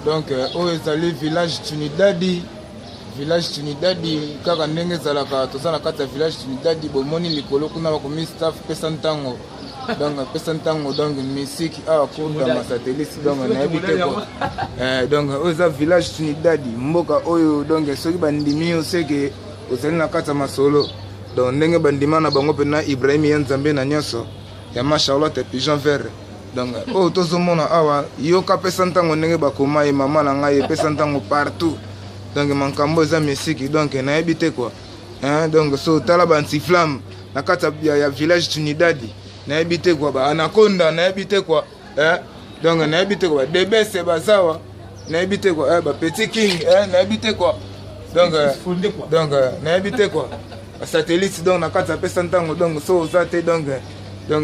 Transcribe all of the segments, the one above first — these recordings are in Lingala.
Donc oyo ezali village Trinidad, village Trinidad kaka ndenge ezalaka, toza na kati ya village Trinidad. Bomoni likolo kuna bakomi staff pesa ntango, donc pesa ntango, donc musique awa kurdama satellite, donc nayebi te quoi. Donc oyo eza village Trinidad, mboka oyo, donc soki bandimi yo seke ozali na kati ya masolo. Donc ndenge bandima na bango mpena Ibrahim ya Nzambe na nyonso ya ma Charlotte Pigeon Vert. Donc oyo tozomona awa, yoka pesa ntango ndenge bakoma ye, mama na ngai, epesa ntango partout. Donc makambo eza misiki, donc nayebi te quoi, hein? Donc so tala bantiflamme na kati ya village Trinidad, nayebi te quoi, baanaconda, nayebi te quoi, hein? Donc nayebi te quoi, badebese bazawa, nayebi te quoi, bapetit king, hein? Nayebi te quoi, donc nayebi te quoi, basatellite, donc na kati apesa ntango, donc so oza te, donc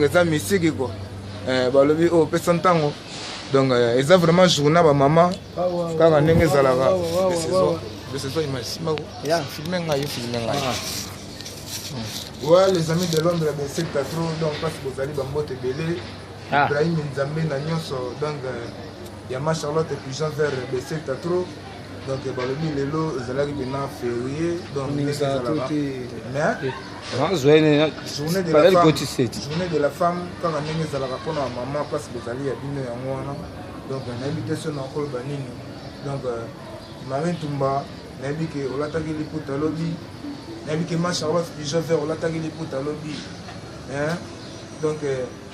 eza misiki quoi. Balobi oyo pesa ntango, donc eza vraiment journée bamama kaka ndenge ezalaka. Filme ngai, yo filme ngai. Ouais, les amis de Londres, besecta trop, donc place bozali, bambote ebele. Ibrahim Nzambe na nyonso, donc yama Charlotte Pigeon Vert, besecta trop. Donc balobi lelo ezalaki mpena férié, donc ndenge ezalaka, mais journée de la femme, journée de la femme kaka ndenge ezalaka mpona bamama, place bozali, ya bino yango wana. Donc nayebi te so na koloba nini. Donc Marie Ntumba, nayebi ke olataki liputa lobi, nayebi ke ma Charlotte Pigeon Vert olataki liputa lobi. Donc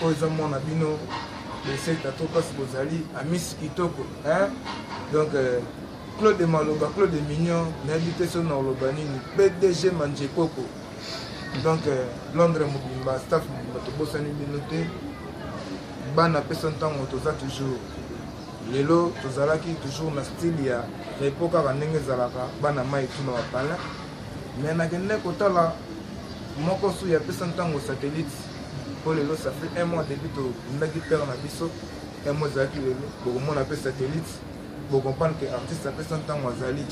oyo eza mwana bino beseta to, place bozali, amisi kitoko. Donc Claude Maloba, Claude Mignon, nayebi te so na koloba nini, PDG Manjekoko. Donc Londres mobimba, staff mobimba, tobosani bino te. Bana pesa ntango, toza toujours. Lelo tozalaki toujours na style ya repos kaka ndenge ezalaka, bana mai tuna bapalin, mais nakende kotala moko su ya pesa ntango satellite, mpo lelo ça fait un mois depuis tokundaki père na biso. Un mois ezalaki lelo, bokomona mpe satellite, bocomprendre ke artiste apesa ntango azali.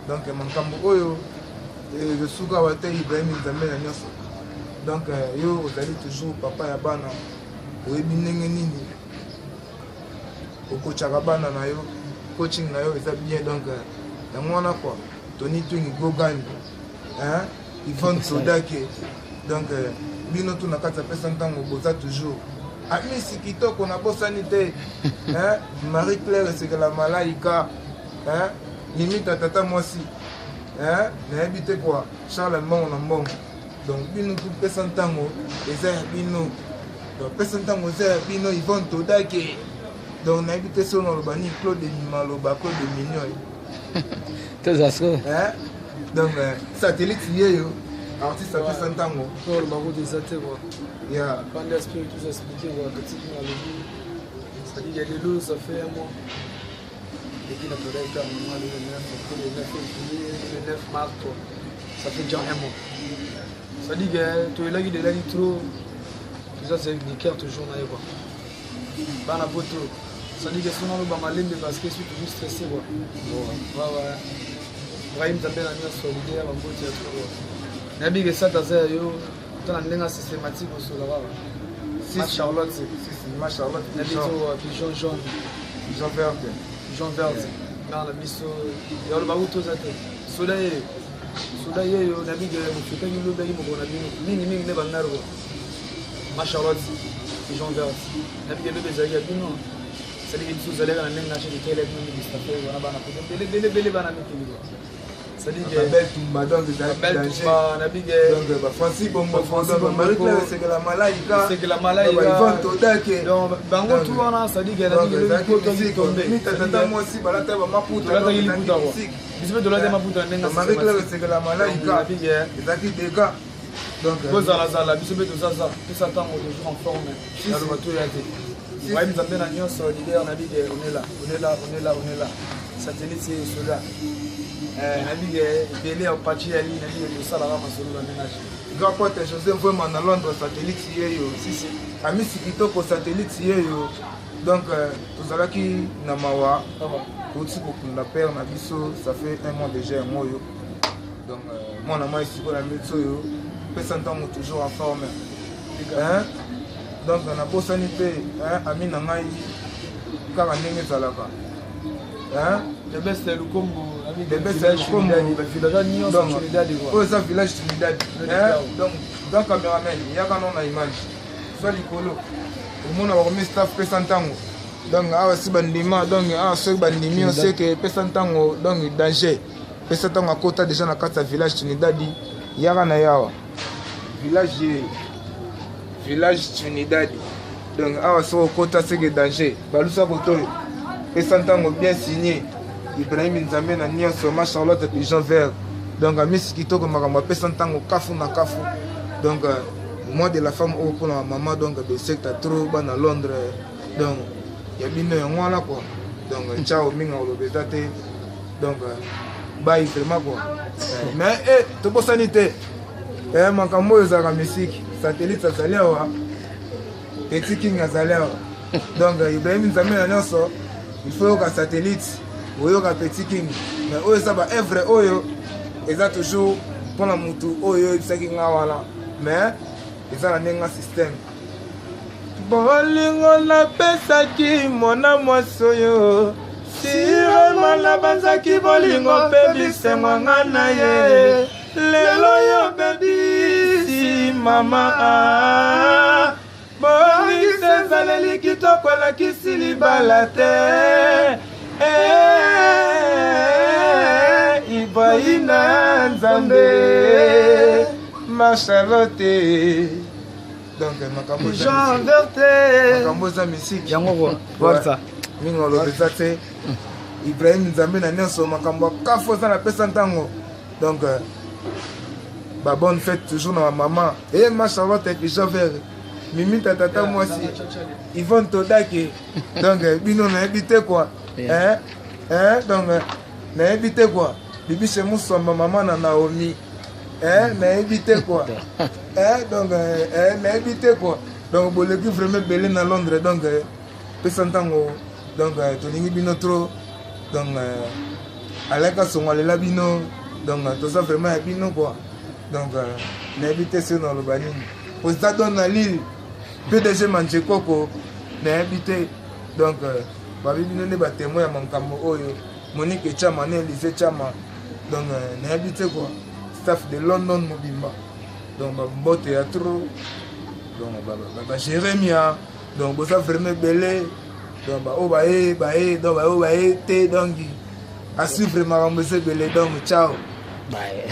Donc makambo oyo esuka awa te. Ibrahim Nzambe na nyonso, donc yo ozali toujours papa ya bana, oyebi ndenge nini okotyaka bana na yo, coaching na yo eza bien. Donc yango wana quoi, Tony Twing Gogan, hein? Yvonne Sodake, donc bino tu na kati ya pesa ntango boza toujours. Amisi kitoko, nabosani te, hein? Marie Claire Esekela Malaika, hein? Limita tata mwasi, hein? Nayebi te quoi, Charles Mbongo na Mbongo. Donc bino tu pesa ntango eza ya bino, donc pesa ntango eza ya bino. Yvonne Todake, donc nayebi te so naloba nini, Claude Maloba, Claude Mignon. Toza so. Hein? Donc satellite yeyo, artiste apesa ntango. Koloba eza te quoi. Bande esprit tous expliqué quoi, petit nalobi, c'est-à-dire lelo ça fait un mois depuis na todaki kaka mama le 9 octobre, le 9 février, le 9 mars quoi, ça fait déjà un mois. C'est-à-dire que toyelaki delaki trop, toza du cœur toujours na ye quoi. Bana poto, c'est-à-dire que soki naloba malembe parce que suis toujours stressé quoi. Ouais, Ibrahim Nzambe na nyonso, leader, bamboti ya trop. Nayebi ke sat aza ya yo to na ndenge systématique osola kaka ma Charlotte. Si, si, ma Charlotte. Na biso pigeon jaune. Pigeon verte. Pigeon verte, nga na biso ya oloba kutu oza te. Soda yeyo, soda yeyo, nayebi ke mofetaki lobaki mokolo na bino mingimingi nde bamare quoi. Ma Charlotte Pigeon verte, nayebi ke lobi ezalaki ya bino. C'est-à-dire biso ozalaka na ndenge na chete bino mingi, stafe wana bana poto ebele ebele ebele, bana mikili quoi. C'est-à-dire que Belle Tumba, donc Belle Tumba, nayebi ke donc ba Francis Bombo, donc Marie Claire Sekela Malaika. Sekela Malaika. Yvonne Todake. Donc bango tout wana, c'est-à-dire que nayebi ke lobi poto tombe. Mita tata mwasi balata ba maputa. Tolataki liputa quoi, biso mpe tolata maputa na ndenge. Marie Claire Sekela Malaika ezalaki dégâts, donc bozalazala, biso mpe tozaza pesa ntango toujours en forme, naloba toya te. Ibrahim Nzambe na nyonso, leader, nayebi ke on est là, on est là, on est là, on est là. Satellite soda, nayebi ke ebele ya pachi yali, nayebi ke tosalaka masolo na ndenge. Grand pote José Mvwema na Londres, satellite yeyo. Sisi. Amisi kitoko, satellite yeyo. Donc tozalaki na mawa, touti kokunda père na biso, ça fait un mois déjà yango oyo. Donc mwana mai sikoyo na miti oyo pesa ntango toujours en forme, hein? Donc nabosani mpe, ami na ngai. Kaka ndenge ezalaka. Hein? The best ya Lukombo, The best ya Lukombo. Ba village nyonso Trinidad quoi. Oyo eza village Trinidad. Hein? Donc, dans cameraman, yaka non na image. Soit likolo. Omona bakomi staff pesa ntango. Donc awa si bandima, donc awa soki bandimi oseke pesa ntango, donc danger. Pesa ntango akota déjà na kati ya village Trinidad, yaka na yawa. Village village Trinidad. Donc awa soki okota seke danger. Balusa kotoyo. Pesa ntango bien signé. Ibrahim Nzambe na nyonso, ma Charlotte Pigeon Vert. Donc amisi kitoko makambo apesa ntango kafu na kafu. Donc mois de la femme oyo mpona mama, donc besecta trop bana Londres. Donc ya bino yango wana quoi. Donc ciao mingi oloba eza te. Donc bye vraiment quoi. Mais eh tobosani te. Eh makambo oyo ezalaka misiki. Satellite azali awa. Petit King azali awa. Donc Ibrahim Nzambe na nyonso, il faut yoka satellite, oyoka Petit King. Mais oyo eza ba œuvre oyo eza toujours mpona mutu oyo oyebisaki nga wana. Mais eza na ndenge système. Bolingo napesaki mwana mwasi oyo, sirema nabanzaki bolingo mpe bisengo nga na ye. Lelo yo bebisi mama, bongisa ezaleli kitoko elakisi libala te. Ibrahima Nzambe ma Charlotte. Donc makambo Jean Verte makambo eza misiki yango quoi. Voilà. Mingi oloba eza te. Ibrahim Nzambe na nyonso, makambo ya kafu eza napesa ntango. Donc ba bonne fête toujours na mama et ma Charlotte et Jean Vert, Mimi tata mwasi Yvonne Todake. Donc bino nayebi te quoi. Hein hein, donc nayebi te quoi. Bibi chez Musamba, mama na Naomi. Hein, nayebi te quoi. Hein, donc nayebi te quoi. Donc boleki vraiment belé na Londres. Donc pesa ntango, donc tolingi bino trop. Donc alaka songo alela bino. Donc toza vraiment ya bino quoi. Donc nayebi te soki naloba nini. Président Don na Lille, PDG Manjekoko, nayebi te. Donc babi bino nde batémoin ya makambo oyo. Monique Chama na Elise Chama. Donc nayebi te quoi. Staff de London mobimba. Donc bambote ya trop. Donc ba Jérémia. Donc boza vraiment ebele. Donc ba oyo baye baye, donc ba oyo baye te, donc à suivre makambo eza ebele. Donc ciao. Bye.